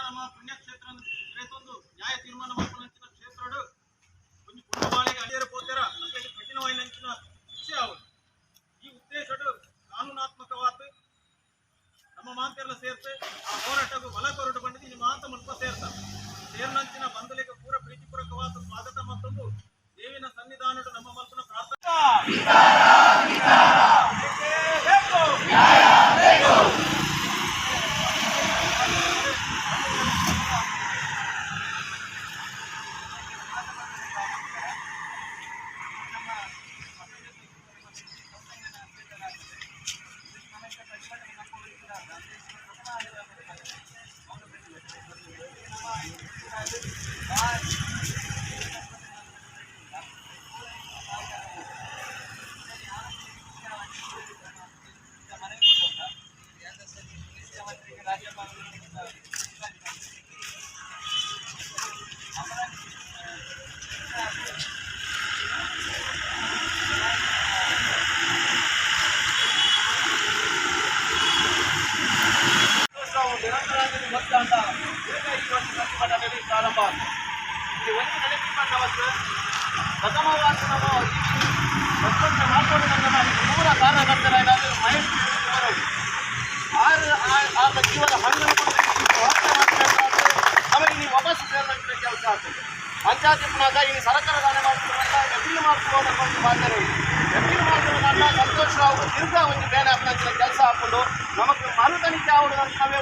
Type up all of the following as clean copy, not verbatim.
ನಮ್ಮ ಪುಣ್ಯಕ್ಷೇತ್ರ ರೇತೊಂದು ನ್ಯಾಯ ತೀರ್ಮಾನ ಮಲ್ಪುನಂಚಿನ ಕ್ಷೇತ್ರಡು ಒಂಜಿ ಪೊಣ್ಣು ಬಾಳೆಗೆ ಅಡಿಯರ ಪೋತೆರ ಅಕ್ಲೆಗ್ ಕಠಿಣವಾಯಿನಂಚಿನ ಶಿಕ್ಷೆ ಆವೊಡು. ಈ ಉದ್ದೇಶಡು ಕಾನೂನಾತ್ಮಕವಾದ್ ನಮ್ಮ ಮಾಂತೆರ್ಲ ಸೇರ್ತು ಆ ಹೋರಾಟಗ್ ಬಲ ಕೊರೊಡು ಪಂಡುದು ಇನಿ ಮಾತ ಮುಲ್ಪ ಸೇರ್ತ ಸೇರ್ನಂಚಿನ ಬಂಧುಲೆಗ್ ಪೂರ ಪ್ರೀತಿಪೂರ್ವಕವಾದ್ ಸ್ವಾಗತ ಮಲ್ತೊಂದು ದೇವಿನ ಸನ್ನಿಧಾನಡ್ ನಮ್ಮ ಮಲ್ಪುನ ಪ್ರಾರ್ಥನೆ. ಪ್ರಾರಂಭ ಇಲ್ಲಿ ಒಂದು ನೆನಪಿ ಪ್ರಥಮವಾದ ನಮ್ಮ ಪ್ರತಿಭಟನೆ ಮಾಡ್ಕೊಂಡು ಪೂರ ಕಾರಣಕರ್ತರಾದ ಮಹೇಶ್ ಆರು ಆರ್ನ ಜೀವನ ಹಣ್ಣನ್ನು ನಮಗೆ ನೀವು ವಾಪಸ್ ಸೇರಿದ ಕೆಲಸ ಆಗ್ತದೆ. ಪಂಚಾಯತ್ ಪುನಃ ಈ ಸರ್ಕಾರ ದಾನ ಮಾಡ್ತಿರುವಂತ ಎಪ್ರಿಲ್ ಮಾಡ್ಕೊಂಡು ಒಂದು ಮಾತಾಡೋದು ಎಪ್ರಿಲ್ ಮಾಡ್ತಿರೋದನ್ನ ಸಂತೋಷ್ ರಾವ್ ತಿರ್ಗಾ ಒಂದು ಬೇನೆ ಹಾಕಿದ ಕೆಲಸ ಹಾಕೊಂಡು ನಮಗೆ ಮರು ತನಿಖೆ ಆವಡು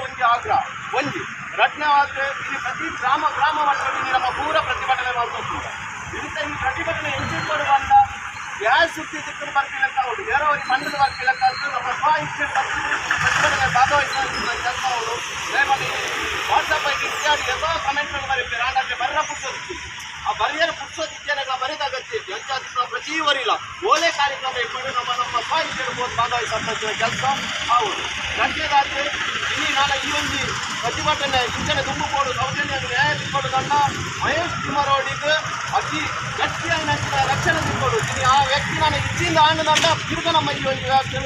ಒಂದು ಆಗ್ರಹ. ಒಂಜಿ ರಟ್ನವಾದ ಇಲ್ಲಿ ಪ್ರತಿ ಗ್ರಾಮ ಗ್ರಾಮ ಮಟ್ಟದಲ್ಲಿ ನಮ್ಮ ಪೂರ ಪ್ರತಿಭಟನೆ ಮಾಡ್ಕೊಂಡು ಇಂಥ ಈ ಪ್ರತಿಭಟನೆ ಹೆಚ್ಚಿಕೊಂಡು ಬಂದ ಗ್ಯಾಸ್ ಸುತ್ತಿ ತಿಕ್ಕಲು ಬರ್ತಿಲ್ಲಕ್ಕ ಉಂಟು ಬೇರೆ ಪಂಡದ ಬರ್ತಿಲ್ಲಕ್ಕ ನಮ್ಮ ಸ್ವ ಇಚ್ಛೆ ಪ್ರತಿಭಟನೆ ಭಾಗವಹಿಸಿದ ಕೆಲಸ ಉಂಟು. ದಯಮಾಡಿ ವಾಟ್ಸಪ್ ಇತ್ಯಾದಿ ಎಲ್ಲ ಕಮೆಂಟ್ಗಳು ಬರೀತಾರೆ ಆಂಡಕ್ಕೆ ಬರ್ರ ಪುಡ್ಸೋದಿತ್ತು ಆ ಬರಿಯರ ಪುಡ್ಸೋದಿದ್ದೇನೆ ಬರೀದಾಗತ್ತೆ ಅಂಚಾದಿ ಪ್ರತಿ ವರಿಲ್ಲ ಓಲೆ ಕಾರ್ಯಕ್ರಮ ಇಟ್ಕೊಂಡು ನಮ್ಮ ನಮ್ಮ ಸ್ವ ಇಚ್ಛೆ ಭಾಗವಹಿಸುವಂತ ಕೆಲಸ ಹೌದು. ಎರಡನೇದಾದ್ರೆ ಇಲ್ಲಿ ನಾನು ಈ ಒಂದು ಪ್ರತಿಭಟನೆ ಇಂಚನೆ ತುಂಬಿಕೊಡು ಸೌಜನ್ಯ ನ್ಯಾಯ ತಿಕ್ಕೊಡು ಕಂಡ ಮಹೇಶ್ ತಿಮ್ಮರೋಡಿಗೆ ಅತಿ ಗಟ್ಟಿಯಾಗಿ ರಕ್ಷಣೆ ತಿಕ್ಕೊಡು. ಇಲ್ಲಿ ಆ ವ್ಯಕ್ತಿ ನಾನು ಇಚ್ಚಿಂದ ಆಂಡದಂಡ ತಿರುಗ ನಮ್ಮ ಈ ಒಂದು ವ್ಯವಸ್ಥೆ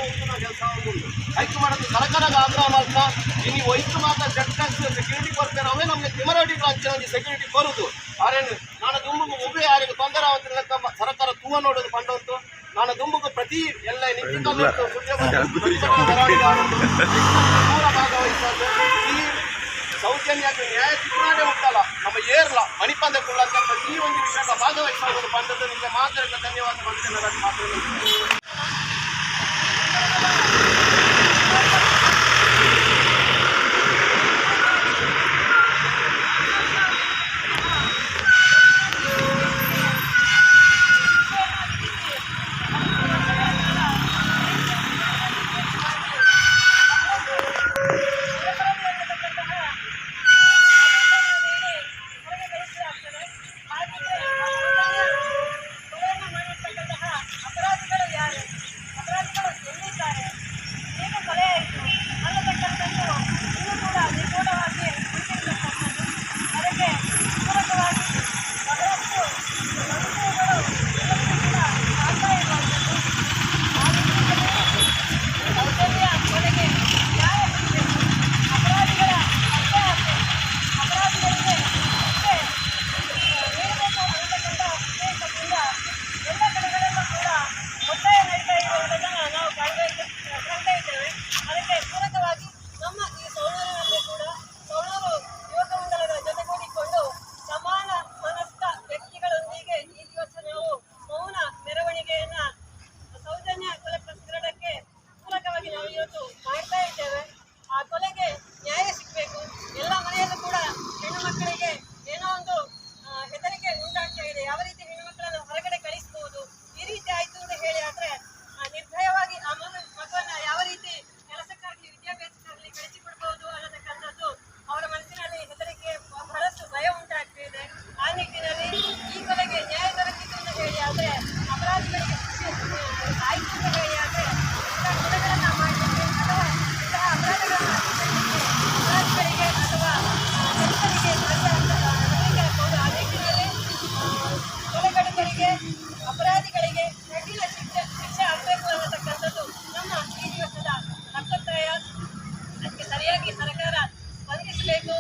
ಕೆಲಸ ಉಂಟು. ಐಕ್ಯ ಮಾಡೋದು ಸರ್ಕಾರದ ಆಗ್ರಹ ಮಾಡ್ತಾ ಇನ್ನು ಒಯ್ತು ಮಾತ್ರ ಜಡ್ ಸೆಕ್ಯೂರಿಟಿ ಕೊಡ್ತೇನೆ ಅವೇ ನಮಗೆ ತಿಮರೋಡಿಗೆ ಅಂಚಿನ ಒಂಜಿ ಸೆಕ್ಯೂರಿಟಿ ಕೊರುದು ಆರೇನು ನಾನು ದುಂಬುಗು ಉಭಯ ಯಾರಿಗೆ ತೊಂದರೆ ಆವಂತಿಲ್ಲ ಸರ್ಕಾರ ತೂವ ನೋಡೋದು ಪಂಡಂತು ನಾನು ದುಂಬುಗು ಪ್ರತಿ ಎಲ್ಲ ಪೂರ ಭಾಗವಹಿಸೋದು ಈ ಸೌಜನ್ಯ ನ್ಯಾಯ ಸಿಕ್ಕನಾಡೆ ಉಂಟಲ್ಲ ನಮ್ಮ ಏರ್ಲ ಮಣಿಪಂದೆ ಕುಳ್ಳಂತ ಪ್ರತಿ ಒಂದು ವಿಷಯದ ಭಾಗವಹಿಸೋದು ಪಂಡದ್ದು ನಿಮಗೆ ಮಾತ್ರ ಧನ್ಯವಾದ ಮಾತ್ರ. ಅಪರಾಧಿಗಳು ಯಾರು, ಅಪರಾಧಿಗಳು ಎಲ್ಲಿದ್ದಾರೆ, ಹೇಗೆ ಕೊಲೆ ಆಯಿತು ಅನ್ನತಕ್ಕಂಥದ್ದು ಇನ್ನೂ ಕೂಡ ನಿಗೂಢವಾಗಿ ಉಳಿದಿರತಕ್ಕಂಥದ್ದು. ಅದಕ್ಕೆ ಪೂರಕವಾಗಿ ಬಹಳಷ್ಟು ಸಂಶಯಗಳು ಇವತ್ತು ಕೂಡ ಆಗ್ತಾ ಇರುವಂಥದ್ದು. ಆ ನಿಟ್ಟಿನಲ್ಲಿ ಸೌಜನ್ಯ ಕೊಲೆಗೆ ನ್ಯಾಯ ಸಿಗಬೇಕು, ಅಪರಾಧಿಗಳ ಪತ್ತೆ ಆಗಬೇಕು, ಅಪರಾಧಿಗಳಿಗೆ ಶಿಕ್ಷೆ ನೀಡಬೇಕು ಅನ್ನತಕ್ಕಂಥ ಉದ್ದೇಶದಿಂದ ಎಲ್ಲ ಕಡೆಗಳಲ್ಲೂ ಕೂಡ ಒತ್ತಾಯ ನಡೀತಾ ಇರುವುದನ್ನು ನಾವು ಕಾಣ್ತಾ ಇದ್ದೇವೆ. ಅದಕ್ಕೆ ಪೂರಕವಾಗಿ ನಮ್ಮ ಈ ಸವಣೂರಿನಲ್ಲಿ ಕೂಡ ಸವಣೂರು ಯುವಕ ಮಂಡಲದ ಜೊತೆಗೂಡಿಕೊಂಡು ಸಮಾನ ಮನಸ್ಕ ವ್ಯಕ್ತಿಗಳೊಂದಿಗೆ ಈ ದಿವಸ ನಾವು ಮೌನ ಮೆರವಣಿಗೆಯನ್ನ ಸೌಜನ್ಯ ಕೊಲೆ ಪ್ರಕರಣಕ್ಕೆ ಪೂರಕವಾಗಿ ನಾವು ಇವತ್ತು ಮಾಡ್ತಾ ಇದ್ದೇವೆ. ಆ ಕೊಲೆಗೆ ನ್ಯಾಯ ಸಿಗಬೇಕು. ಎಲ್ಲ ಮನೆಯಲ್ಲೂ ಕೂಡ ಹೆಣ್ಣು ಮಕ್ಕಳಿಗೆ ಏನೋ ಒಂದು ಹೆದರಿಕೆ ಉಂಟಾಗ್ತಾ ಇದೆ. ಯಾವ ರೀತಿ ಹೆಣ್ಣು ಮಕ್ಕಳನ್ನು ಹೊರಗಡೆ ಕಳಿಸಬಹುದು, ಈ ರೀತಿ ಆಯ್ತು ಅಂತ ಹೇಳಿ ಆದ್ರೆ ನಿರ್ಭಯವಾಗಿ ಆ ಮಗುವನ್ನ ಯಾವ ರೀತಿ ಕೆಲಸಕ್ಕಾಗ್ಲಿ ವಿದ್ಯಾಭ್ಯಾಸಕ್ಕಾಗ್ಲಿ ಕಳಿಸಿಕೊಡ್ಬಹುದು ಅನ್ನತಕ್ಕಂಥದ್ದು ಅವರ ಮನಸ್ಸಿನಲ್ಲಿ ಹೆದರಿಕೆ, ಬಹಳಷ್ಟು ಭಯ ಉಂಟಾಗ್ತಿದೆ. ಆ ನಿಟ್ಟಿನಲ್ಲಿ ಈ ಕೊಲೆಗೆ ನ್ಯಾಯ ದೊರಕಿತು ಅಂತ ಹೇಳಿ ಆದ್ರೆ, ಅಪರಾಧಿಗಳಿಗೆ ಶಿಕ್ಷೆ ಆಯ್ತು ಅಂತ ಹೇಳಿ ಆದ್ರೆ, ಇಂತಹ ಕೊಲೆಗಳನ್ನ ಮಾಡಲಿಕ್ಕೆ ಅಥವಾ ಇಂತಹ ಅಪರಾಧಗಳನ್ನ ಮಾಡಲಿಕ್ಕೆ ಅಪರಾಧಿಗಳಿಗೆ ಅಥವಾ ದಲಿತರಿಗೆ ಸಾಧ್ಯ ಅಂತ ಹೆದರಿಕೆ ಹಾಕುವುದು. ಆ ನಿಟ್ಟಿನಲ್ಲಿ ಕೊಲೆಗಡುಕರಿಗೆ, ಅಪರಾಧಿಗಳಿಗೆ ಕಠಿಣ ಶಿಕ್ಷೆ ಶಿಕ್ಷೆ ಆಗಬೇಕು ಅನ್ನತಕ್ಕಂಥದ್ದು ನಮ್ಮ ಈ ದಿವಸದ ಹಕ್ಕೊತ್ತಾಯ. ಅದಕ್ಕೆ ಸರಿಯಾಗಿ ಸರ್ಕಾರ ಸ್ಪಂದಿಸಬೇಕು.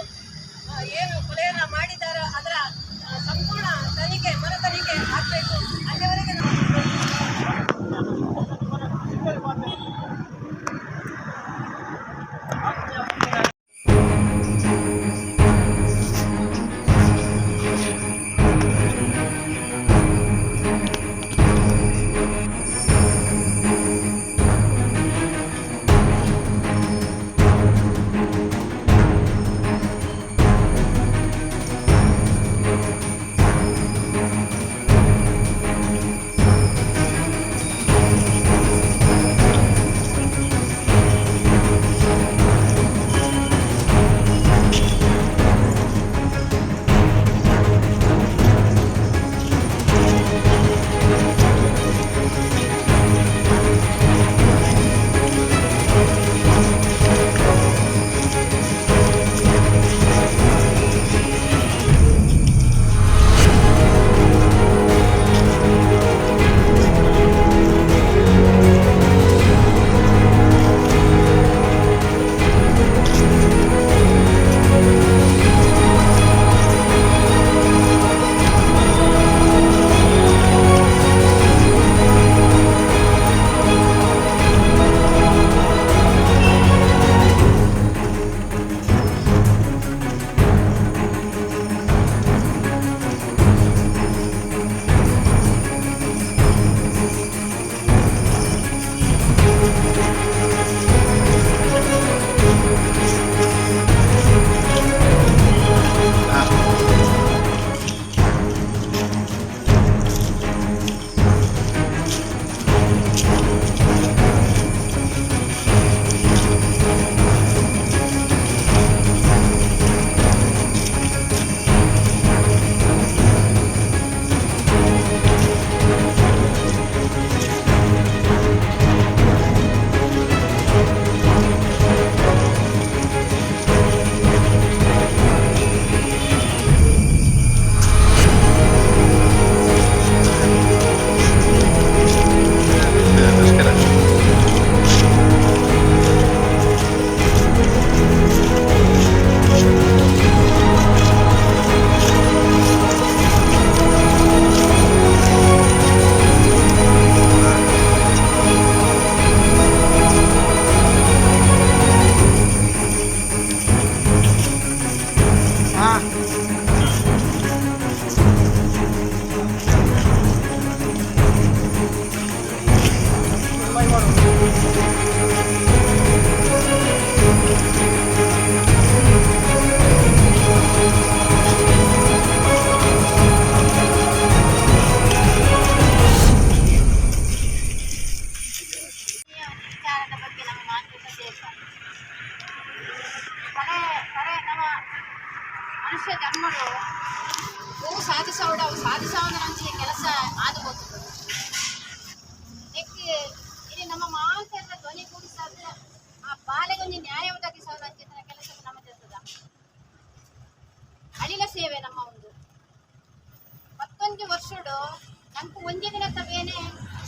ಒಂಜಿದಿನತ್ತ ಬೇನೆ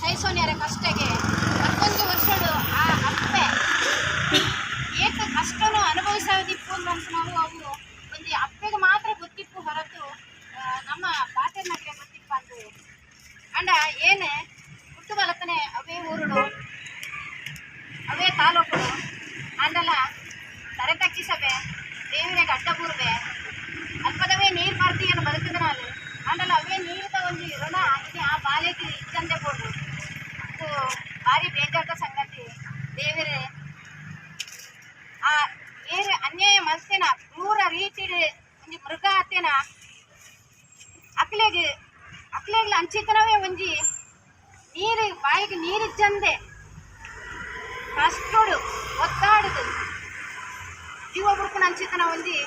ಸಹಿಸೋನ್ಯಾರ ಕಷ್ಟಗೆ. 11 ವರ್ಷಡು ಆ ಅಪ್ಪೆ ಏಕ ಕಷ್ಟನು ಅನುಭವಿಸೋದಿಪ್ಪು ನಾವು ಅವು ಒಂಜಿ ಅಪ್ಪೆಗೆ ಮಾತ್ರ ಗೊತ್ತಿಪ್ಪು ಹೊರತು ನಮ್ಮ ಪಾತೆರ್ನಕ್ಲೆ ಗೊತ್ತಿಪ್ಪ ಅಂದು. ಅಂಡ ಏನೇ ಹುಟ್ಟು ಬಲತನೆ ಅವೇ ಊರುಡು ಅವೇ ತಾಲೂಕುಡು ಅಂಡಲ ತರೆ ತಗ್ಗಿಸಬೆ ದೇವಿನೆಗೆ ಅಡ್ಡ ಬೂರ್ಬೆ ಅಲ್ಪದವೇ ನೀರು ಬರ್ತೀಯನ್ನು ಬದುಕಿದನಾಲು ಅಂಡಲ ಅವೇ ನೀರುದ ಒಂಜಿ ಋಣ ಇನಿ ಆ ಬಾಲೆಗೆ ಇಜ್ಜಂದೆ ಬೋಡು. ಇದು ಭಾರಿ ಬೇಜಾರದ ಸಂಗತಿ. ದೇವರೇ ಆ ಏರು ಅನ್ಯಾಯ ಮಲ್ತೇನ ಕ್ರೂರ ರೀತಿಡ್ ಒಂಜಿ ಮೃಗ ಆತೇನ ಅಕ್ಲೆಗ್ ಅಕ್ಲೆಗ್ಲ ಅಂಚಿತನವೇ ಒಂಜಿ ನೀರು ಬಾಯಿಗೆ ನೀರಿಜ್ಜಂದೆ ಕಷ್ಟೋಡು ಒತ್ತಾಡುದು ಜೀವ ಬುಡ್ಕುನ ಅಂಚಿತನ ಒಂಜಿ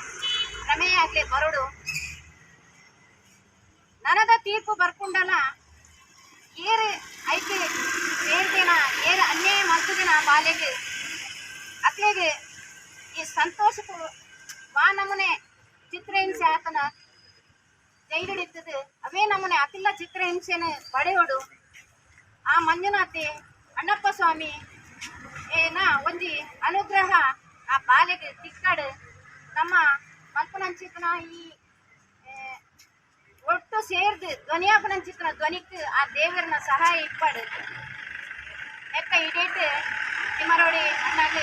ಪ್ರಮೇಯ ಆಗ್ಲಿ ಬರೋಡು. ನನದ ತೀರ್ಪು ಬರ್ಕೊಂಡಲ್ಲ ಏರು ಐಕೆ ಸೇರ್ದೇನ ಏರು ಅನ್ಯಾಯ ಮಲ್ತದಿನ ಬಾಲೆಗ್ ಅಕ್ಲೆಗ್ ಈ ಸಂತೋಷಕ್ಕೂ ವಾ ನಮೂನೆ ಚಿತ್ರಹಿಂಸೆ ಆತನ ಜೈಲಿಡಿತ್ತದು ಅವೇ ನಮೂನೆ ಅತಿಲ್ಲ ಚಿತ್ರಹಿಂಸೆನ ಪಡೆಯೋಡು. ಆ ಮಂಜುನಾಥೆ ಅಣ್ಣಪ್ಪ ಸ್ವಾಮಿ ಏನ ಒಂಜಿ ಅನುಗ್ರಹ ಆ ಬಾಲೆಗ್ ತಿಕ್ಕಡು ನಮ್ಮ ಮಲ್ಪನಂಚಿತನ ಈ ಒಟ್ಟು ಸೇರ್ದು ಧ್ವನಿಯಾಪನಂಚಿತನ ಧ್ವನಿಕ್ ಆ ದೇವರನ ಸಹಾಯ ಇಪ್ಪಾಡು. ಎಕ್ಕ ಇಡೇಟ್ ತಿಮರೋಡಿ ಅಣ್ಣಾಗ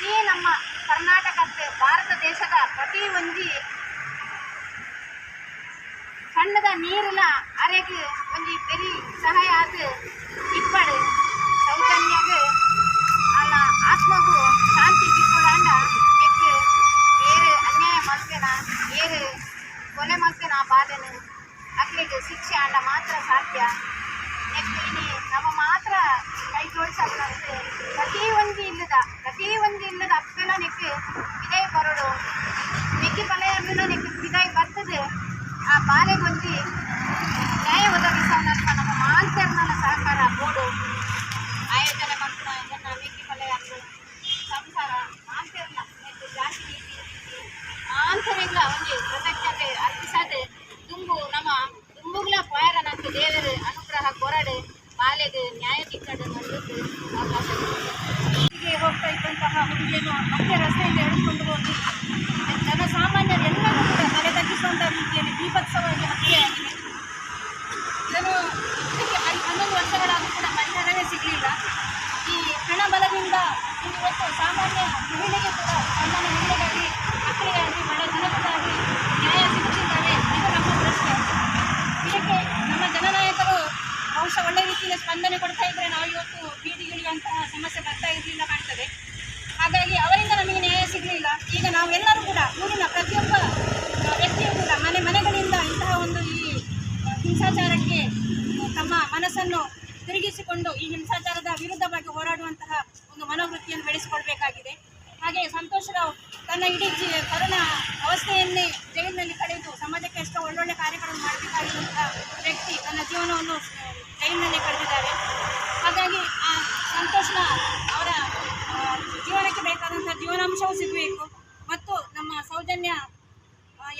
ಈ ನಮ್ಮ ಕರ್ನಾಟಕಕ್ಕೆ ಭಾರತ ದೇಶದ ಪ್ರತಿ ಒಂಜಿ ಸಣ್ಣದ ನೀರುಲ ಅರೆಗ್ ಒಂಜಿ ಪೆರಿ ಸಹಾಯ ಆದ್ ಇಪ್ಪಡು. ಸೌಜನ್ಯಗ್ ಅಲ್ಲ ಆತ್ಮಗೂ ಶಾಂತಿ ತಿಕ್ಕೊಡಾಂಡ ನೆಕ್ ಏರು ಅನ್ಯಾಯ ಮಲ್ಪೆನ ಏರು ಕೊಲೆ ಮಲ್ಪೆನ ಬಾಲೆನು ಅಕ್ಲೆಗ್ ಶಿಕ್ಷೆ ಆಂಡ ಮಾತ್ರ ಸಾಧ್ಯ. ನೆಕ್ ಇನಿ ನಮ್ಮ ಮಾತ್ರ ಕೈ ಜೋಡಿಸಕ್ಕೆ ಪ್ರತಿ ಒಂಜಿ ಇಲ್ಲದ ಪ್ರತಿ ಒಂಜಿ ಇಲ್ಲದ ಅಪ್ಪೆಲ ನೆಕ್ ವಿದಾಯ ಬರೋಡು ಮೆಕ್ಕಿ ಪಲಯರ್ಲ ನೆಕ್ ವಿದಾಯ ಬರ್ತದೆ. ಆ ಬಾಲೆಗೊಂಜಿ ನ್ಯಾಯ ಒದಗಿಸೋನಂತ ನಮ್ಮ ಮಾಂತರ್ನಲ ಸಹಕಾರ ಬೋಡು ಆಯೋಜನೆ ಮಲ್ಪುನ ಎನ್ನ ಮೆಕ್ಕಿ ಪಲಯರ್ಲು ಸಂಸಾರ ಮಾಂತೆರ್ನ ನೆಕ್ ಜಾತಿ ನೀತಿ ಮಾಂತರೆಗ್ಲ ಒಂಜಿ ಕೃತಜ್ಞತೆ ಅರ್ಪಿಸಾದ ದುಂಬು ನಮ್ಮ ದುಂಬುಗ್ಲ ಪೋಯರ ನಂಕ್ ದೇವರು ಅನುಗ್ರಹ ಕೊರಡು ಬಾಲೆಗ್ ನ್ಯಾಯ ತಿಕ್ಕಡು ಅನ್ನೋದು ಅವಕಾಶ. ಹೀಗೆ ಹೋಗ್ತಾ ಇದ್ದಂತಹ ಹುಡುಗಿಯನ್ನು ಮತ್ತೆ ರಸ್ತೆಯಿಂದ ಎಳೆದುಕೊಂಡು ಹೋಗಿ ಜನಸಾಮಾನ್ಯರೆಲ್ಲರೂ ಕೂಡ ತಲೆ ತಗ್ಗಿಸುವಂತಹ ರೀತಿಯಲ್ಲಿ ಬೀಭತ್ಸವಾಗಿ ಹತ್ಯೆಯಾಗಿದೆ. ಇದಕ್ಕೆ 11 ವರ್ಷಗಳಾದರೂ ಕೂಡ ಪರಿಹಾರವೇ ಸಿಗಲಿಲ್ಲ. ಈ ಹಣ ಬಲದಿಂದ ಇವತ್ತು ಸಾಮಾನ್ಯ ಮಹಿಳೆಗೆ ಕೂಡ, ಸಾಮಾನ್ಯ ಮಹಿಳೆಗಾಗಿ, ಮಕ್ಕಳಿಗಾಗಲಿ, ಬಡ ಜನತೆಗಾಗಿ ನ್ಯಾಯ ಸಿಗುತ್ತಿದ್ದಾರೆ, ಇದು ನಮ್ಮ ಪ್ರಶ್ನೆ. ಇದಕ್ಕೆ ನಮ್ಮ ಜನನಾಯಕರು ಬಹುಶಃ ಒಳ್ಳೆ ರೀತಿಯಲ್ಲಿ ಸ್ಪಂದನೆ ಕೊಡ್ತಾ ಇದ್ದರೆ ನಾವು ಇವತ್ತು ಬೀದಿಗಿಳಿಯುವಂತಹ ಸಮಸ್ಯೆ ಬರ್ತಾ ಇರಲಿಲ್ಲ ಕಾಣ್ತದೆ. ಹಾಗಾಗಿ ಅವರಿಂದ ನಮಗೆ ನ್ಯಾಯ ಸಿಗಲಿಲ್ಲ. ಈಗ ನಾವೆಲ್ಲರೂ ಕೂಡ ಊರಿನ ಪ್ರತಿಯೊಬ್ಬ ವ್ಯಕ್ತಿಯೂ ಕೂಡ ಮನೆ ಮನೆಗಳಿಂದ ಇಂತಹ ಒಂದು ಈ ಹಿಂಸಾಚಾರಕ್ಕೆ ತಮ್ಮ ಮನಸ್ಸನ್ನು ತಿರುಗಿಸಿಕೊಂಡು ಈ ಹಿಂಸಾಚಾರದ ವಿರುದ್ಧವಾಗಿ ಹೋರಾಡುವಂತಹ ಒಂದು ಮನೋವೃತ್ತಿಯನ್ನು ಬೆಳೆಸಿಕೊಳ್ಬೇಕಾಗಿದೆ. ಹಾಗೆ ಸಂತೋಷ್ ರಾವ್ ತನ್ನ ಇಡೀ ತರುಣ ಅವಸ್ಥೆಯನ್ನೇ ಜೈಲಿನಲ್ಲಿ ಕಳೆದು ಸಮಾಜಕ್ಕೆ ಎಷ್ಟೋ ಒಳ್ಳೊಳ್ಳೆ ಕಾರ್ಯಗಳನ್ನು ಮಾಡಬೇಕಾಗಿರುವಂತಹ ವ್ಯಕ್ತಿ ತನ್ನ ಜೀವನವನ್ನು ಜೈಲಿನಲ್ಲೇ ಕಳೆದಿದ್ದಾರೆ. ಹಾಗಾಗಿ ಆ ಸಂತೋಷ್ನ ಅವರ ಜೀವನಕ್ಕೆ ಬೇಕಾದಂತಹ ಜೀವನಾಂಶವೂ ಸಿಗಬೇಕು ಮತ್ತು ನಮ್ಮ ಸೌಜನ್ಯ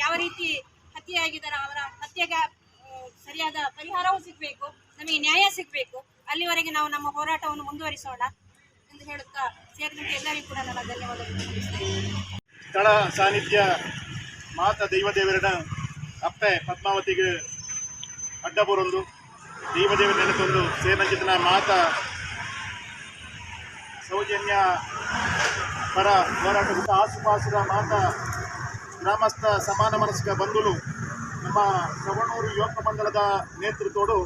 ಯಾವ ರೀತಿ ಹತ್ಯೆಯಾಗಿದ್ದಾರೆ ಅವರ ಹತ್ಯೆಗೆ ಸರಿಯಾದ ಪರಿಹಾರವೂ ಸಿಗಬೇಕು, ನಮಗೆ ನ್ಯಾಯ ಸಿಗಬೇಕು. ಅಲ್ಲಿವರೆಗೆ ನಾವು ನಮ್ಮ ಹೋರಾಟವನ್ನು ಮುಂದುವರಿಸೋಣ ಎಂದು ಹೇಳುತ್ತಾ ಸೇರಿದಂತೆ ಎಲ್ಲರಿಗೂ ಕೂಡ ನನ್ನ ಧನ್ಯವಾದಗಳು ಸಲ್ಲಿಸ್ತಾ ಇದ್ದೇನೆ. ಸ್ಥಳ ಸಾನ್ನಿಧ್ಯ ಮಾತ ದೈವದೇವರನ ಅಪ್ಪೆ ಪದ್ಮಾವತಿಗೆ ಅಡ್ಡಬರೊಂದು ದೈವದೇವರ ನೆನೆತೊಂದು ಸೇನಂಚಿತನ ಮಾತ ಸೌಜನ್ಯ ಪರ ಹೋರಾಟದ ಆಸುಪಾಸುರ ಮಾತ ಗ್ರಾಮಸ್ಥ ಸಮಾನ ಮನಸ್ಕ ಬಂಧುಲು ನಮ್ಮ ಸವಣೂರು ಯುವಕ ಮಂಡಲದ ನೇತೃತ್ವಡು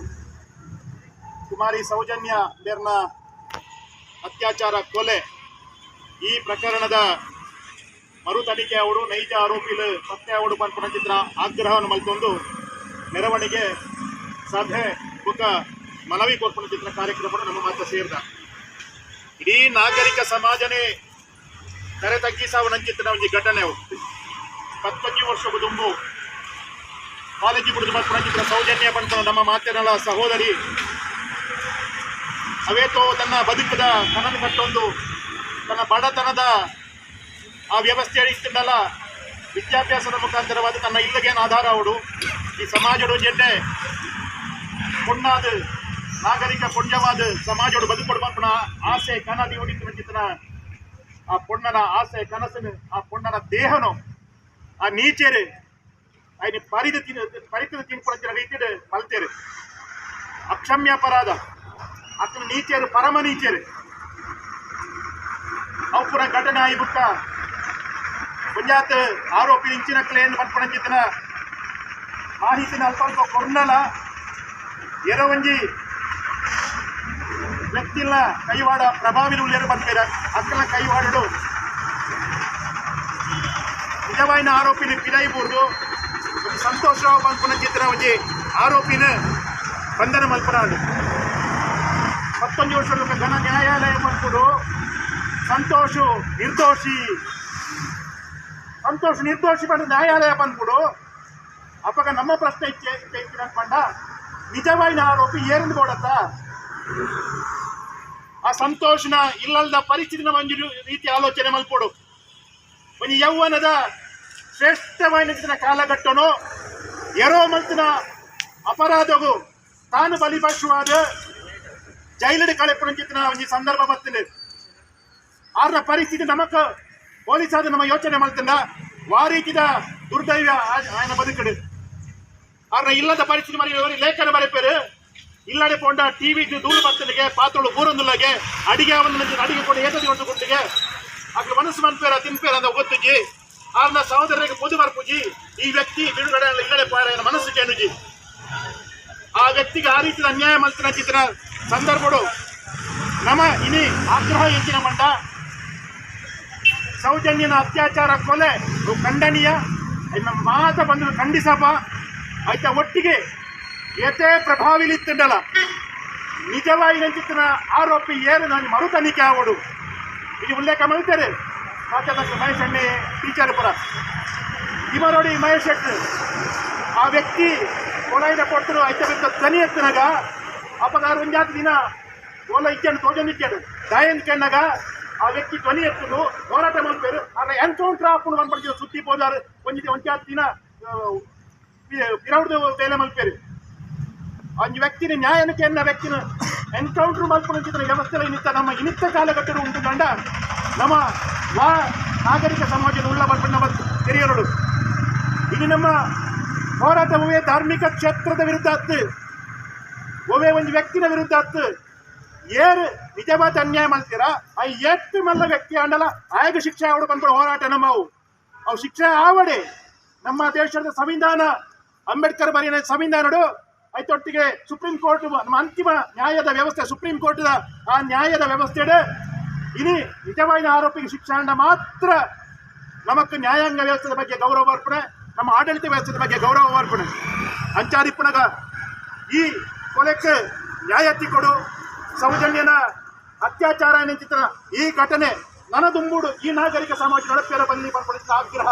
ಕುಮಾರಿ ಸೌಜನ್ಯ ಬೇರ್ನ ಅತ್ಯಾಚಾರ ಕೊಲೆ ಈ ಪ್ರಕರಣದ ಮರು ತನಿಖೆ ಅವರು ನೈಜ ಆರೋಪಿಲು ಪತ್ತೆ ಅವರು ಪನ್ಪುನ ಚಿತ್ರ ಆಗ್ರಹವನ್ನು ಮಲ್ತೊಂದು ಮೆರವಣಿಗೆ ಸಭೆ ಬುಕ್ಕ ಮನವಿ ಕೊರ್ಪುನ ಚಿತ್ರ ಕಾರ್ಯಕ್ರಮ ನಮ್ಮ ಮಾತ ಸೇರಿದ ಇಡೀ ನಾಗರಿಕ ಸಮಾಜನೇ ತಲೆ ತಗ್ಗಿಸಾವನಂಚಿತ್ತಿನ ಒಂಜಿ ಘಟನೆ ಅವು. 11 ವರ್ಷ ದುಂಬು ಕಾಲೇಜು ಬಿಡುದು ಮಲ್ಪುನ ಸೌಜನ್ಯ ಪನ್ಪುನ ನಮ್ಮ ಮಾತಿನಲ ಸಹೋದರಿ ಅವೇತೋ ತನ್ನ ಬದುಕದ ಕನನು ಕಟ್ಟೊಂದು ತನ್ನ ಬಡತನದ ಆ ವ್ಯವಸ್ಥೆ ಇತ್ತಿಂಡಲ ವಿದ್ಯಾಭ್ಯಾಸದ ಮುಖಾಂತರವಾದ ತನ್ನ ಇಲ್ಲಗೇನು ಆಧಾರ ಅವಡು ಈ ಸಮಾಜದ ಜೆಡ್ಡೆ ಪೊಣ್ಣಾದ ನಾಗರಿಕ ಪುಣ್ಯವಾದ ಸಮಾಜೋಡು ಬದುಕೊಡು ಆಸೆ ಕನದಿ ಹೊಡಿತು ಆ ಪೊಣ್ಣನ ಆಸೆ ಕನಸನು ಆ ಪೊಣ್ಣನ ದೇಹನು ಆ ನೀಚೇರು ఆయన ಪರಿದ ಪರಿತದ ತಿನ್ಕೊಳಂಚಿನ ರೀತಿಡ್ ಮಲ್ತೇರು. ಅಕ್ಷಮ್ಯ ಅಪರಾಧ ಅಕ್ನ ನೀಚೇರು ಪರಮ ನೀಚೇರು. ಅವು ಪೂರ ಘಟನೆ ಆಯಿ ಬುಕ್ಕ ಒಂಜಾತ್ ಆರೋಪಿ ಇಂಚಿನ ಕ್ಲೇನ್ ಪನ್ಪಣಂಚಿತನ ಮಾಹಿತಿನ ಅಲ್ಪ ಅಲ್ಪ ಕೊರ್ನಲ ಎರವಂಜಿ ವ್ಯಕ್ತಿಲ ಕೈವಾಡ ಪ್ರಭಾವಿಲು ಉಳ್ಳೇರು ಪನ್ಪೇರ ಅಕ್ಕಲ ಕೈವಾಡಡು ನಿಜವಾಯಿನ ಆರೋಪಿನ ಪಿದೈಬೂರ್ದು ಸಂತೋಷ್ ರಾವ್ ಪನ್ಪುನಂಚಿತ್ತಿನ ಒಂಜಿ ಆರೋಪಿನ ಬಂಧನ ಮಲ್ಪನಾಡು. 19 ವರ್ಷದ ಘನ ನ್ಯಾಯಾಲಯ ಪನ್ಪುಡು ಸಂತೋಷ್ ನಿರ್ದೋಷಿ, ಸಂತೋಷ್ ನಿರ್ದೋಷಿ ಪಂಡ ನ್ಯಾಯಾಲಯ ಪನ್ಪುಡು. ಅಪ್ಪಗ ನಮ್ಮ ಪ್ರಶ್ನೆ ಇಚ್ಛೆ ಪಂಡ ನಿಜವಾಯಿನ ಆರೋಪಿ ಏರಂದು ಬೋಡತ್ತ ಆ ಸಂತೋಷನ ಇಲ್ಲದ ಪರಿಸ್ಥಿತಿನ ಒಂಜಿ ರೀತಿ ಆಲೋಚನೆ ಮಲ್ಪೊಡು. ಒಂಜಿ ಯೌವನದ ಶ್ರೇಷ್ಠವಾದ ಕಾಲಘಟ್ಟನು ಎರೋ ಮಲ್ತಿನ ಅಪರಾಧವು ತಾನು ಬಲಿಪಶುವಾದ ಜೈಲುಡು ಕಳೆಪುನಂಚಿತ್ತಿನ ಒಂಜಿ ಸಂದರ್ಭ ಬರ್ತದೆ. ಆರ್ನ ಪರಿಸ್ಥಿತಿ ನಮಕ್ ಪೊಲೀಸಾದ ನಮ್ಮ ಯೋಚನೆ ಮಲ್ತಿಂದ ವಾರೀತಿದ ದುರ್ದೈವ ఆయన ಬದುಕಡು. ಆರ್ನ ಇಲ್ಲದ ಪರಿಸ್ಥಿತಿ ಮರಿ ಲೇಖನ ಬರೆಪೇರು ಇಲ್ಲಡೆ ಪೋಂಡ ಟಿವಿ ಧೂಳು ಬರ್ತನಿಗೆ ಪಾತ್ರಳು ಬೂರೊಂದುಲ್ಲಗೆ ಅಡಿಗೆ ಅವನ ಅಡಿಗೆ ಕೊಡ ಏತದಿ ಒಂದು ಗುಟ್ಟಿಗೆ ಅಕ್ಲು ಮನಸ್ಸು ಮನ್ಪೇರ ತಿನ್ಪೇರ ಅಂತ ಗೊತ್ತುಜಿ. ಆರ್ನ ಸಹೋದರರಿಗೆ ಪೊದು ಬರ್ಪುಜಿ ಈ ವ್ಯಕ್ತಿ ಬಿಡುಗಡೆ ಇಲ್ಲಡೆ ಪಾರ ಮನಸ್ಸು ಕೇನುಜಿ. ಆ ವ್ಯಕ್ತಿಗೆ ಆ ರೀತಿಯ ಅನ್ಯಾಯ ಮಲ್ತಿನ ಚಿತ್ರ ಸಂದರ್ಭಡು ನಮ್ಮ ಇನಿ ಆಗ್ರಹ ಹೆಚ್ಚಿನ ಮಂಡ ಸೌಜನ್ಯನ ಅತ್ಯಾಚಾರ ಕೊಲೆ ಖಂಡನೀಯ. ನಮ್ಮ ಮಾತ ಬಂದು ಖಂಡಿಸಪ್ಪ ಆಯ್ತಾ. ಒಟ್ಟಿಗೆ ಏತೇ ಪ್ರಭಾವಿಲಿತ್ತಂಡಲ ನಿಜವಾಗಿ ನಂಚಿತ್ತಿನ ಆರೋಪಿ ಏರು ನಾನು ಮರು ತನಿಖೆ ಆವಡು ಇದು ಉಲ್ಲೇಖ ಮಾಡ್ತಾರೆ. ಮಾತಾಡ ಮಹೇಶ್ ಅಣ್ಣೆ ಟೀಚರ್ ಪುರ ಇಮರೋಡಿ ಮಹೇಶ್ ಶೆಟ್ಟಿ ಆ ವ್ಯಕ್ತಿ ಕೊಲಾಯಿದ ಕೊಟ್ಟರು ಐತ ಬಿದ್ದ ಧ್ವನಿ ಎತ್ತನಾಗ ಅಪ್ಪಗಾರ ಒಂಜಾತ ದಿನ ಓಲ ಇಚ್ಚಾಡು ತೋಜೊಂದಿಚ್ಚಾಡು ದಾಯನ್ ಕೆಣ್ಣಾಗ ಆ ವ್ಯಕ್ತಿ ಧ್ವನಿ ಎತ್ತದು ಹೋರಾಟ ಮಾಡ್ತಾರೆ. ಆದ್ರೆ ಎನ್ಕೌಂಟರ್ ಆಪುಂಡು ಮನ್ಪಡ್ತೀವಿ ಸುತ್ತಿ ಪೋದಾರು ಒಂಜಿ ಒಂಜಾತ ದಿನ ಪಿರೌಡ್ದು ಬೇಲೆ ಮಲ್ಪೇರು. ಒಂಜಿ ವ್ಯಕ್ತಿನ ನ್ಯಾಯನಕ್ಕೆ ಎನ್ನ ವ್ಯಕ್ತಿನ ಎನ್ಕೌಂಟರ್ ಮಲ್ಪುನಂಚಿತ್ತಿನ ವ್ಯವಸ್ಥೆ ಇನ್ನಿತ್ತ ನಮ್ಮ ಇನ್ನಿತ್ತ ಕಾಲಘಟ್ಟಡು ಉಂಟು ಗಂಡ ನಮ್ಮ ವಾ ನಾಗರಿಕ ಸಮಾಜದ ಉಳ್ಳ ಬರ್ಪು ನಮ್ಮ ಹಿರಿಯರು. ಇದು ನಮ್ಮ ಹೋರಾಟವೇ ಧಾರ್ಮಿಕ ಕ್ಷೇತ್ರದ ವಿರುದ್ಧ ಹತ್ತು ಒವೇ ಒಂದು ವ್ಯಕ್ತಿನ ವಿರುದ್ಧ ಹತ್ತು ಏರು ನಿಜವಾದ ಅನ್ಯಾಯ ಮಾಡ್ತೀರಾ ಆ ಏತ್ತು ಮಲ್ಲ ವ್ಯಕ್ತಿ ಅಂಡಲ ಆಯಗ ಶಿಕ್ಷೆ ಆವಡು ಬಂದ್ಬಿಡು ಹೋರಾಟ ನಮ್ಮವು ಅವು ಶಿಕ್ಷೆ ಆವಡೆ. ನಮ್ಮ ದೇಶದ ಸಂವಿಧಾನ ಅಂಬೇಡ್ಕರ್ ಬರೆಯ ಸಂವಿಧಾನಡು ಐತೊಟ್ಟಿಗೆ ಸುಪ್ರೀಂ ಕೋರ್ಟ್ ನಮ್ಮ ಅಂತಿಮ ನ್ಯಾಯದ ವ್ಯವಸ್ಥೆ ಸುಪ್ರೀಂ ಕೋರ್ಟ್ ಆ ನ್ಯಾಯದ ವ್ಯವಸ್ಥೆ ಇನಿ ನಿಜವಾದ ಆರೋಪಿಗೆ ಶಿಕ್ಷೆ ಅಂಡ ಮಾತ್ರ ನಮಕ್ ನ್ಯಾಯಾಂಗ ವ್ಯವಸ್ಥೆದ ಬಗ್ಗೆ ಗೌರವ ಅರ್ಪಣೆ, ನಮ್ಮ ಆಡಳಿತ ವ್ಯವಸ್ಥೆದ ಬಗ್ಗೆ ಗೌರವ ಅರ್ಪಣೆ. ಅಂಚಾರಿಪ್ಪಣಗ ಈ ಕೊಲೆಕ್ಕೆ ನ್ಯಾಯತಿ ಕೊಡು. ಸೌಜನ್ಯನ ಅತ್ಯಾಚಾರ ನಿಂತಿತ ಈ ಘಟನೆ ನನದುಂಬುಡು ಈ ನಾಗರಿಕ ಸಮಾಜ ನಡಪೇರ ಬನ್ನಿ ಪಡಿಸಿದ ಆಗ್ರಹ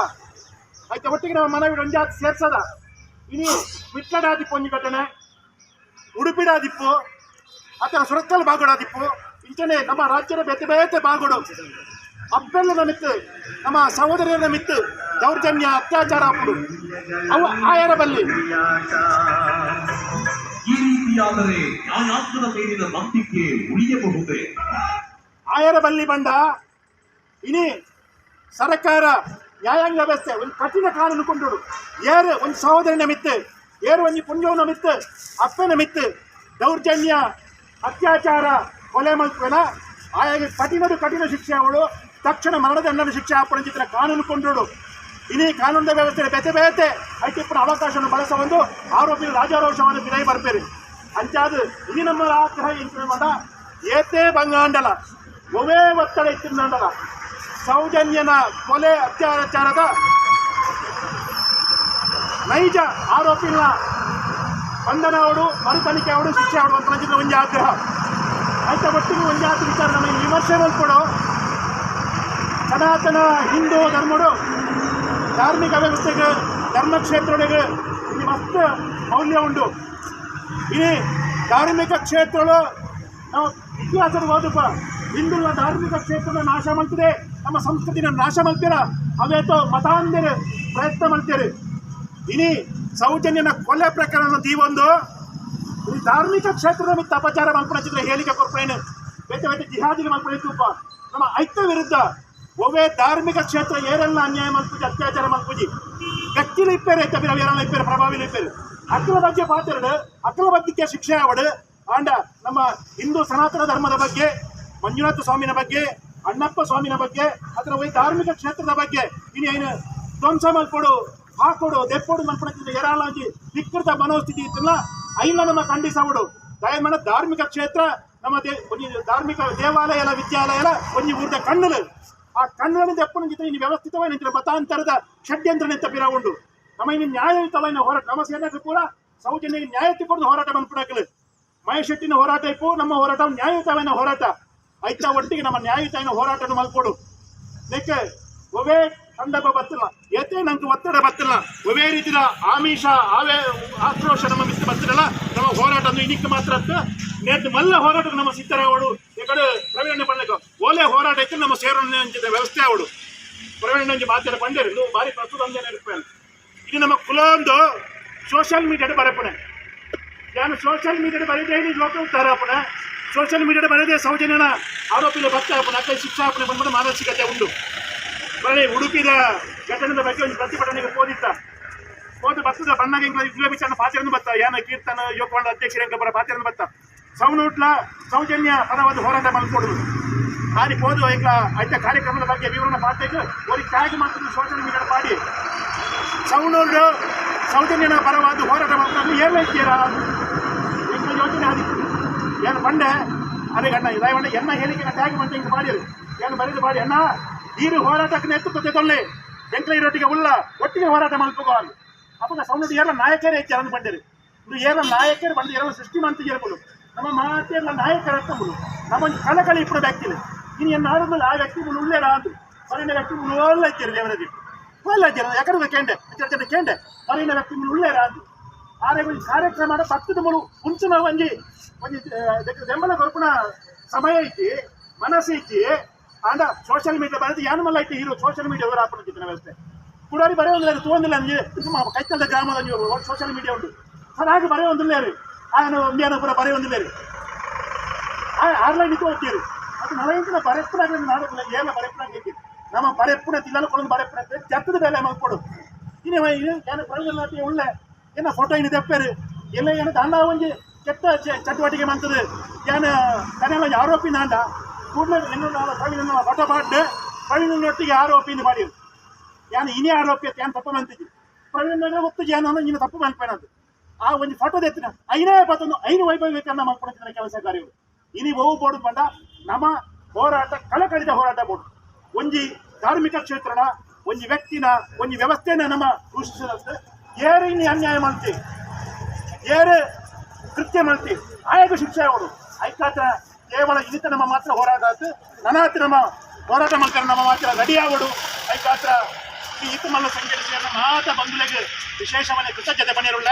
ಆಯ್ತಾ. ಒಟ್ಟಿಗೆ ನಮ್ಮ ಮನವಿ ಒಂಜಾತ್ ಸೇರ್ಸದ ಇನಿ ವಿಟ್ಲಡಾದಿಪ್ಪು ಒಂಜಿ ಘಟನೆ, ಉಡುಪಿಡಾದಿಪ್ಪು ಅಥವಾ ಸುರತ್ಕಲ್ ಬಾಗುಡಾದಿಪ್ಪು ಇಂಚನೆ ನಮ್ಮ ರಾಜ್ಯದ ಬೇತೆ ಬೇತೆ ಬಾಗುಡು ಅಪ್ಪೆಲ್ಲದ ಮಿತ್ತು ನಮ್ಮ ಸಹೋದರಿಯರ ಮಿತ್ತು ದೌರ್ಜನ್ಯ ಅತ್ಯಾಚಾರ ಆಪುಡು ಅವು ಆಯರ ಬಲ್ಲಿ. ಈ ರೀತಿಯಾದರೆ ನ್ಯಾಯಾತ್ಮದ ಮೇಲಿನ ನಂಬಿಕೆ ಉಳಿಯಬಹುದೇ? ಆಯರ ಬಲ್ಲಿ ಬಂಡ ಇನಿ ಸರ್ಕಾರ ನ್ಯಾಯಾಂಗ ವ್ಯವಸ್ಥೆ ಒಂದು ಕಠಿಣ ಕಾನೂನು ಕೊಂಡರು. ಏರು ಒಂದು ಸಹೋದರನ ಮಿತ್ತು ಏರು ಒಂದು ಪುಣ್ಯವನ ಮಿತ್ತು ಅಪ್ಪನ ಮಿತ್ತು ದೌರ್ಜನ್ಯ ಅತ್ಯಾಚಾರ ಕೊಲೆ ಮಲ್ಪುವೆನ ಆಯಾಗ ಕಠಿಣದು ಕಠಿಣ ಶಿಕ್ಷೆ ಅವಳು ತಕ್ಷಣ ಮರಣದಂಡನ ಶಿಕ್ಷೆ ಆಪಣಂಚಿತ್ರ ಕಾನೂನು ಕೊಂಡರು. ಇನಿ ಕಾನೂನಿನ ವ್ಯವಸ್ಥೆ ಬೇತೆ ಬೇತೆ ಐತಿಪ್ಪನ ಅವಕಾಶವನ್ನು ಬಳಸ ಒಂದು ಆರೋಪಿ ರಾಜಾರೋಷವನ್ನು ಬಿಡೈ ಬರ್ಪೇರಿ. ಅಂಚಾದ ಇನಿ ನಮ್ಮ ಆಗ್ರಹ ಇಂತ ಏತೇ ಬಂಗಾಂಡಲ ಒವೇ ಒತ್ತಡ ಇತ್ತಿಂಡಲ ಸೌಜನ್ಯನ ಕೊಲೆ ಅತ್ಯಾಚಾರದ ನೈಜ ಆರೋಪಿನ ಬಂಧನ ಅವಡು ಮರು ತನಿಖೆ ಅವಡು ಶಿಕ್ಷೆ ಅವಡು ಅಂತ ಒಂಜಿ ಆಗ್ರಹ ಆಯ್ತಾ. ಒಟ್ಟಿಗೆ ಒಂಜಾತ ವಿಚಾರ ನಮ್ಮ ವಿಮರ್ಶೆ ಮಲ್ಪಡು. ಸನಾತನ ಹಿಂದೂ ಧರ್ಮಡು ಧಾರ್ಮಿಕ ವ್ಯವಸ್ಥೆಗೆ ಧರ್ಮಕ್ಷೇತ್ರೊಳಗೆ ಇಲ್ಲಿ ಮಸ್ತ್ ಮೌಲ್ಯ ಉಂಟು. ಈ ಧಾರ್ಮಿಕ ಕ್ಷೇತ್ರಗಳು ನಾವು ಇತಿಹಾಸದ ಓದಪ್ಪ ಹಿಂದುಗಳ ಧಾರ್ಮಿಕ ಕ್ಷೇತ್ರದ ನಾಶ ಮಾಡ್ತಿದೆ, ನಮ್ಮ ಸಂಸ್ಕೃತಿನ ನಾಶ ಮಾಡ್ತೀರ ಅವೇತೋ ಮತಾಂಧರು ಪ್ರಯತ್ನ ಮಾಡ್ತೀರಿ. ಇನಿ ಸೌಜನ್ಯನ ಕೊಲೆ ಪ್ರಕರಣ ದೀವೊಂದು ಈ ಧಾರ್ಮಿಕ ಕ್ಷೇತ್ರದ ಮಿತ್ತ ಅಪಚಾರ ಮಲ್ಪುನಂಚಿನ ಹೇಳಿಕೆ ಕೊರ್ಪೇನು ಬೇತೆ ಬೇತೆ ಜಿಹಾದಿಗೆ ಮಲ್ಪುನ ತೂಪ ನಮ್ಮ ಐತ ವಿರುದ್ಧ ಒವೇ ಧಾರ್ಮಿಕ ಕ್ಷೇತ್ರ ಏರೆಲ್ಲ ಅನ್ಯಾಯ ಮಲ್ಪುಜಿ ಅತ್ಯಾಚಾರ ಮಲ್ಪುಜಿ ವ್ಯಕ್ತಿಲು ಇಪ್ಪೇರು ಐತ ಬಿರ ಏರೆಲ್ಲ ಇಪ್ಪೇರು ಪ್ರಭಾವಿಲು ಇಪ್ಪೇರು ಅಕ್ಕಲ ಬಗ್ಗೆ ಪಾತೆರಡು ಅಕ್ಕಲ ಬಗ್ಗೆ ಶಿಕ್ಷೆ ಆವಡು ಆಂಡ ನಮ್ಮ ಹಿಂದೂ ಸನಾತನ ಧರ್ಮದ ಬಗ್ಗೆ ಮಂಜುನಾಥ ಸ್ವಾಮಿನ ಬಗ್ಗೆ ಅಣ್ಣಪ್ಪ ಸ್ವಾಮಿನ ಬಗ್ಗೆ ಅದರ ಒಯ್ ಧಾರ್ಮಿಕ ಕ್ಷೇತ್ರದ ಬಗ್ಗೆ ಇನ್ನು ಏನು ಧ್ವಂಸ ಮಲ್ಪೊಡು ಹಾಕೊಡು ದೆಪ್ಪೊಡು ಮಲ್ಪಡಕ್ಕಿಂತ ಏರಾಳಾಗಿ ವಿಕೃತ ಮನೋಸ್ಥಿತಿ ಇತ್ತಲ್ಲ ಐಲ ನಮ್ಮ ಖಂಡಿಸವಡು ದಯಮಾಡ ಧಾರ್ಮಿಕ ಕ್ಷೇತ್ರ ನಮ್ಮ ಒಂಜಿ ಧಾರ್ಮಿಕ ದೇವಾಲಯಲ ವಿದ್ಯಾಲಯಲ ಒಂಜಿ ಊರ್ದ ಕಣ್ಣುಲು ಆ ಕಣ್ಣುలను ದೆಪ್ಪುನ ಜೊತೆ ಇನ್ನು ವ್ಯವಸ್ಥಿತವಾಗಿ ನಿಂತಿರೋ ಮತಾಂತರದ ಷಡ್ಯಂತ್ರ ನಿಂತ ಪಿರ ಉಂಡು ನಮ್ಮ ಇನ್ನು ನ್ಯಾಯಯುತವಾದ ಹೋರಾಟ ನಮ್ಮ ಸೇನೆ ಪೂರ ಸೌಜನ್ಯ ನ್ಯಾಯ ತಿಕ್ಕೊಡ್ದು ಹೋರಾಟ ಮನ್ಪುಡಕಲು ಮಹೇಶ್ ಶೆಟ್ಟಿನ ಹೋರಾಟ ಇಪ್ಪು ನಮ್ಮ ಹೋರಾಟ ನ್ಯಾಯಯುತವಾದ ಹೋರಾಟ ಐತ ಒಟ್ಟಿಗೆ ನಮ್ಮ ನ್ಯಾಯಯುತವಾದ ಹೋರಾಟವನ್ನು ಮಲ್ಕೊಡು ನೆಕ್ಕೆ ಒವೇ ಸಂದರ್ಭ ಬತ್ತಿಲ್ಲ ಏತೇ ನಂಗೆ ಒತ್ತಡ ಬತ್ತಿಲ್ಲ ಒವೇ ರೀತಿಯ ಆಮಿಷ ಆವೇ ಆಕ್ರೋಶ ನಮ್ಮ ಮಿತ್ತ ಬತ್ತಿರಲ್ಲ ನಮ್ಮ ಹೋರಾಟ ಅಂದ್ರೆ ಇದಕ್ಕೆ ಮಾತ್ರ ಅತ್ತ ನೇತು ಮಲ್ಲ ಹೋರಾಟಕ್ಕೆ ನಮ್ಮ ಸಿದ್ಧರಾವಡು ಈ ಕಡೆ ಪ್ರವೀಣ ಪಂಡಕ ಓಲೆ ಹೋರಾಟ ಇತ್ತು ನಮ್ಮ ಸೇರೋಣ ವ್ಯವಸ್ಥೆ ಅವಡು ಪ್ರವೀಣ ಮಾತಾಡ ಪಂಡೇರು ಇದು ಭಾರಿ ಪ್ರಸ್ತುತ ಅಂಜನೆ ಇರ್ಪೇನೆ ಇದು ನಮ್ಮ ಕುಲೊಂದು ಸೋಷಿಯಲ್ ಮೀಡಿಯಾದ ಬರಪಣೆ ನಾನು ಸೋಷಿಯಲ್ ಮೀಡಿಯಾದ ಬರೆದೇ ಲೋಕ ಉತ್ತಾರಪಣೆ ಸೋಷಿಯಲ್ ಮೀಡಿಯಾದ ಬರೆದೇ ಸೌಜನ್ಯನ ಆರೋಪಿನ ಭಕ್ತ ಅಪ್ಪನ ಅಕ್ಕ ಶಿಕ್ಷಾಪಣೆ ಬಂದ್ಬಿಟ್ಟು ಮಾನಸಿಕತೆ ಉಂಟು ಬರೀ ಉಡುಪಿದ ಘಟನೆದ ಬಗ್ಗೆ ಒಂದು ಪ್ರತಿಭಟನೆಗೆ ಹೋದಿತ್ತ ಹೋದ ಬತ್ತದ ಬಣ್ಣಗೆ ಇಂಗ್ಲ ಇಗ್ಲೇ ಬಿಚ್ಚಣ್ಣ ಪಾತಿರನ್ನು ಬತ್ತ ಯಾನ ಕೀರ್ತನ ಯೋಗವಾಡ ಅಧ್ಯಕ್ಷರ ಎಂಗ್ಲ ಬರ ಪಾತಿರನ್ನು ಬತ್ತ ಸೌನೂಟ್ಲ ಸೌಜನ್ಯ ಪರವಾದ ಹೋರಾಟ ಮಲ್ಕೊಡುದು ಆನಿ ಹೋದು ಎಂಗ್ಲ ಐತ ಕಾರ್ಯಕ್ರಮದ ಬಗ್ಗೆ ವಿವರಣೆ ಪಾತೆಗೆ ಒಂದು ಟ್ಯಾಗ್ ಮಾಡ್ತಿದ್ದು ಸೋಷಿಯಲ್ ಮೀಡಿಯಾ ಪಾಡಿ ಸೌನೂರು ಸೌಜನ್ಯನ ಪರವಾದ ಹೋರಾಟ ಮಾಡ್ಕೊಂಡು ಏನ್ ಐತೀರಾ ಎಂಗ್ಲ ಯೋಚನೆ ಆದಿತ್ತು ಏನು ಬಂಡೆ ಅದೇ ಅಣ್ಣ ದಯವಂಡ ಎನ್ನ ಹೇಳಿಕೆ ಟ್ಯಾಗ್ ಮಾಡ್ತಾ ಹಿಂಗೆ ಮಾಡಿರು ಏನು ಬರೆದು ಮಾಡಿ ಅಣ್ಣ ಈರು ಹೋರಾಟಕ್ಕೆ ನೇತೃತ್ವ ತೊಳ್ಳೆ ಎಂಕ್ಲ ಇರೋಟಿಗೆ ಉಳ್ಳ ಒಟ್ಟಿಗೆ ಹೋರಾಟ ಮಲ್ಪಗೋ ಅಲ್ಲಿ ಅಪ್ಪಗ ಸೌಂಡ್ ಏರ ನಾಯಕರೇ ಹೆಚ್ಚು ಬಂದಿರಿ ಇದು ಏರ ನಾಯಕರು ಬಂದು ಏರ ಸೃಷ್ಟಿ ಮಂತಿ ಏರ್ಬೋದು ನಮ್ಮ ಮಾತೆಲ್ಲ ನಾಯಕರ ಅರ್ಥములు ನಮ್ಮ ಒಂದು ಕಳಕಳಿ ಇಪ್ಪು ವ್ಯಕ್ತಿలు ಇನ್ನು ಎನ್ನ ಆಡೋದ್ಮೇಲೆ ಆ ವ್ಯಕ್ತಿ ಮುಳು ಉಳ್ಳೇರ ಅದು ಮರಿನ ವ್ಯಕ್ತಿ ಮುಳು ಒಳ್ಳೆ ಇದ್ದೀರಿ ದೇವರದಿ ಒಳ್ಳೆ ಇದ್ದೀರ ಯಾಕಡೆ ಕೇಂಡೆ ಅಂಚೆ ಕೇಂಡೆ ಮರಿನ ವ್ಯಕ್ತಿ ಮುಳು ಉಳ್ಳೇರ ಅದು ಆರೆ ಒಂಜಿ ಕಾರ್ಯಕ್ರಮ ಭಕ್ತದ ಮುಳು ಮುಂಚಿನ ಒಂಜಿ ಒಂಜಿ ಬೆಂಬಲ ಕೊರ್ಪುನ ಸಮಯ ಐತಿ ಮನಸ್ಸು ಐತಿ ಆಂಡ ಸೋಷಿಯಲ್ ಮೀಡಿಯಾ ಬರೆದು ಯಾನು ಮಲ್ಲ ಐತಿ ಹೀರೋ ಸೋಷಿಯಲ್ ಮೀಡಿಯಾ ಹಾಕೊಂಡು ವ್ಯವಸ್ಥೆ ಕುಡಾರಿ ಬರೆಯೊಂದಿಲ್ಲ ತೋಂದಿಲ್ಲ ಅಂಜಿ ಕೈತಲ್ದ ಗ್ರಾಮದ ನೀವು ಸೋಷಿಯಲ್ ಮೀಡಿಯಾ ಉಂಟು ಸರ್ ಬರೆಯೊಂದಿಲ್ಲ ರೀ ಆಯನ ಒಂದೇನೋ ಪೂರ ಬರೆಯೊಂದಿಲ್ಲ ರೀ ಆರ್ಲೈನ್ ಇತ್ತು ಹೋಗ್ತೀರಿ ಅದು ನಲವತ್ತಿನ ಬರೆಪ್ಪುನಾಗ ನಾಡೋದಿಲ್ಲ ಏನ ಬರೆಪ್ಪುನಾಗ ಐತಿ ನಮ್ಮ ಬರೆಪ್ಪುನ ತಿಲ್ಲಲು ಕೊಡೋದು ಬರೆಪ್ಪುನ ಜತ್ತದ ಬೇಲೆ ಮಲ್ಕೊಡು ಇನ್ನು ಏನು ಪ್ರಯೋಜನ ಉಳ್ಳೆ ಏನ ಫೋಟೋ ಇನ್ನು ದೆಪ್ಪೇರು ಎಲ್ಲ ಏನು ದಾಂಡ ಒಂಜಿ ಕೆಟ್ಟ ಚಟುವಟಿಕೆ ಮಾಡ್ತದೆ ಏನ ತನ್ನೆಲ್ಲ ಆರೋಪಿ ನಾಂಡ ಕೂಡಲೇ ಪ್ರವೀಣ ಫೋಟೋ ಪಾಡ್ಡು ಪ್ರವೀಣನೊಟ್ಟಿಗೆ ಆರೋಪಿ ಮಾಡಿರು ಯಾನು ಇನೇ ಆರೋಪಿ ಅಂತ ಏನು ತಪ್ಪು ಮಂತಿದ್ದಿ ಪ್ರವೀಣ ಗೊತ್ತು ಏನು ನೀನು ತಪ್ಪು ಮನ್ಪೇನದು ಆ ಒಂದು ಫೋಟೋ ಎತ್ತಿನ ಐನೇ ಪತ್ತೊಂದು ಐನು ವೈಭವೀಕರಣ ಮಾಡ್ಕೊಡ್ತಿದ್ದಾರೆ ಕೆಲಸ ಕಾರ್ಯಗಳು ಇನಿ ಬಹು ಬೋರ್ಡ್ ಬಂಡ ನಮ್ಮ ಹೋರಾಟ ಕಳಕಳಿದ ಹೋರಾಟ ಬೋರ್ಡ್ ಒಂಜಿ ಧಾರ್ಮಿಕ ಕ್ಷೇತ್ರನ ಒಂಜಿ ವ್ಯಕ್ತಿನ ಒಂಜಿ ವ್ಯವಸ್ಥೆನ ನಮ್ಮ ದೂಷಿಸಿದಂತೆ ಏರು ಇನ್ನು ಅನ್ಯಾಯ ಮಾಡ್ತಿ ಏರು ಕೃತ್ಯ ಮಾಡ್ತಿ ಆಯೋಗ ಶಿಕ್ಷೆ ಅವರು ಐಕಾತ್ರ ಕೇವಲ ಇನಿತ ನಮ್ಮ ಮಾತ್ರ ಹೋರಾಟ ಆಯ್ತು ನನಾತ್ ನಮ್ಮ ಹೋರಾಟ ಮಾಡ್ತಾರೆ ನಮ್ಮ ಮಾತ್ರ ರೆಡಿ ಆವಡು ಐಕಾತ್ರ ಈ ಇತ್ತಮಲ್ಲ ಸಂಘಟಿಸಿದ ಮಾತ ಬಂಧುಗಳಿಗೆ ವಿಶೇಷವಾದ ಕೃತಜ್ಞತೆ ಪಣಿರುಳ್ಳ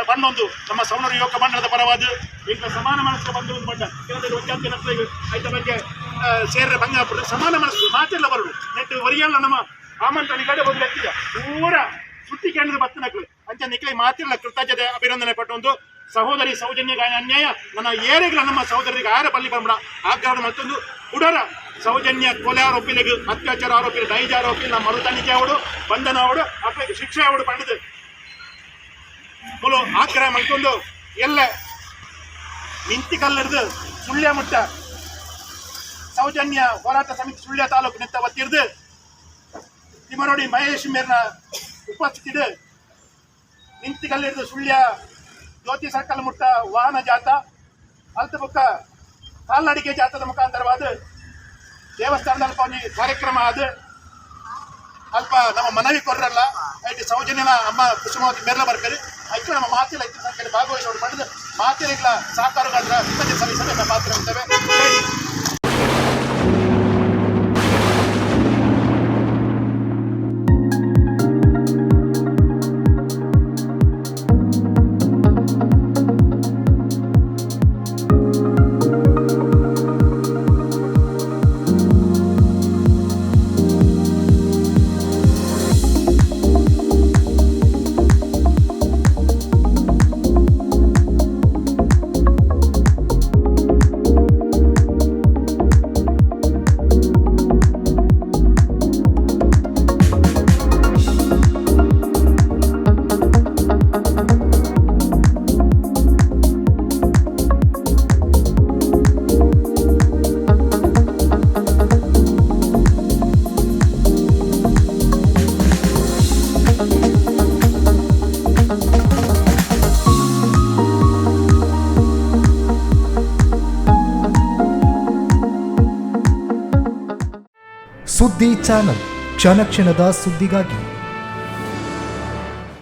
ಬಣ್ಣೊಂದು ನಮ್ಮ ಸವಣೂರು ಯುವಕ ಮಂಡಲದ ಪರವಾದ ಈಗ ಸಮಾನ ಮನಸ್ಸಿನ ಬಂಧು ಒಂದು ಬಂಡ ಕೆಲವೊಂದು ಒಂಜಾತಿ ನಕ್ಕಳಿಗೆ ಐತ ಬಗ್ಗೆ ಸೇರ್ರೆ ಭಂಗ ಸಮಾನ ಮನಸ್ಸು ಮಾತೆಲ್ಲ ಬರಲು ನೆಟ್ಟು ಒರಿಯಲ್ಲ ನಮ್ಮ ಆಮಂತ್ರಣ ಕಡೆ ಒಂದು ವ್ಯಕ್ತಿಯ ಪೂರ ಸುಟ್ಟಿ ಕೇಂದ್ರದ ಬತ್ತನಕ್ಳು ಅಂಚ ನಿಕ್ಲೆ ಮಾತಿಲ್ಲ ಕೃತಜ್ಞತೆ ಅಭಿನಂದನೆ ಪಟ್ಟೊಂದು ಸಹೋದರಿ ಸೌಜನ್ಯ ಅನ್ಯಾಯ ನನ್ನ ಏರಿಗಳ ನಮ್ಮ ಸಹೋದರಿಗೆ ಆರ ಪಲ್ಲಿ ಬಂಬಡ ಆಗ್ರಹ ಮತ್ತೊಂದು ಉಡರ ಸೌಜನ್ಯ ಕೊಲೆ ಆರೋಪಿಲಿಗೆ ಅತ್ಯಾಚಾರ ಆರೋಪಿ ನೈಜ ಆರೋಪಿ ನಮ್ಮ ಮರು ತನಿಖೆ ಅವಡು ಬಂಧನ ಅವಡು ಅಕ್ಕಳಿಗೆ ಶಿಕ್ಷೆ ಅವಡು ಪಡೆದು ಮುಲು ಆಗ್ರಹ ಮತ್ತೊಂದು ಎಲ್ಲ ನಿಂತಿ ಕಲ್ಲಿಡ್ದು ಸುಳ್ಯ ಮುಟ್ಟ ಸೌಜನ್ಯ ಹೋರಾಟ ಸಮಿತಿ ಸುಳ್ಯ ತಾಲೂಕು ನಿಂತ ಒತ್ತಿರ್ದು ತಿಮರೋಡಿ ಮಹೇಶ್ ಮೇರ್ನ ಉಪಸ್ಥಿತಿ ನಿಂತಿ ಕಲ್ಲಿಡ್ದು ಸುಳ್ಯ ಜ್ಯೋತಿ ಸರ್ಕಲ್ ಮುಟ್ಟ ವಾಹನ ಜಾಥಾ ಅಲ್ತ ಬುಕ್ಕ ಕಾಲ್ನಡಿಗೆ ಜಾಥಾದ ಮುಖಾಂತರವಾದ ದೇವಸ್ಥಾನದ ಅಲ್ಪ ಒಂದು ಕಾರ್ಯಕ್ರಮ ಅದು ಅಲ್ಪ ನಮ್ಮ ಮನವಿ ಕೊಡ್ರಲ್ಲ ಐತಿ ಸೌಜನ್ಯನ ಅಮ್ಮ ಕುಸುಮಾವತಿ ಮೇರ್ಲ ಬರ್ತಾರೆ ಐಕ್ಯ ನಮ್ಮ ಮಾತಿಲ್ಲ ಐತಿ ಸಂಖ್ಯೆಯಲ್ಲಿ ಭಾಗವಹಿಸೋಡು ಪಡೆದು ಮಾತಿರಿಗಳ ಸಹಕಾರಗಳ ಸಲ್ಲಿಸಲು ನಮ್ಮ ಮಾತ್ರ ಅಂತೇವೆ. ಸುದ್ದಿ ಚಾನಲ್, ಕ್ಷಣ ಕ್ಷಣದ ಸುದ್ದಿಗಾಗಿ.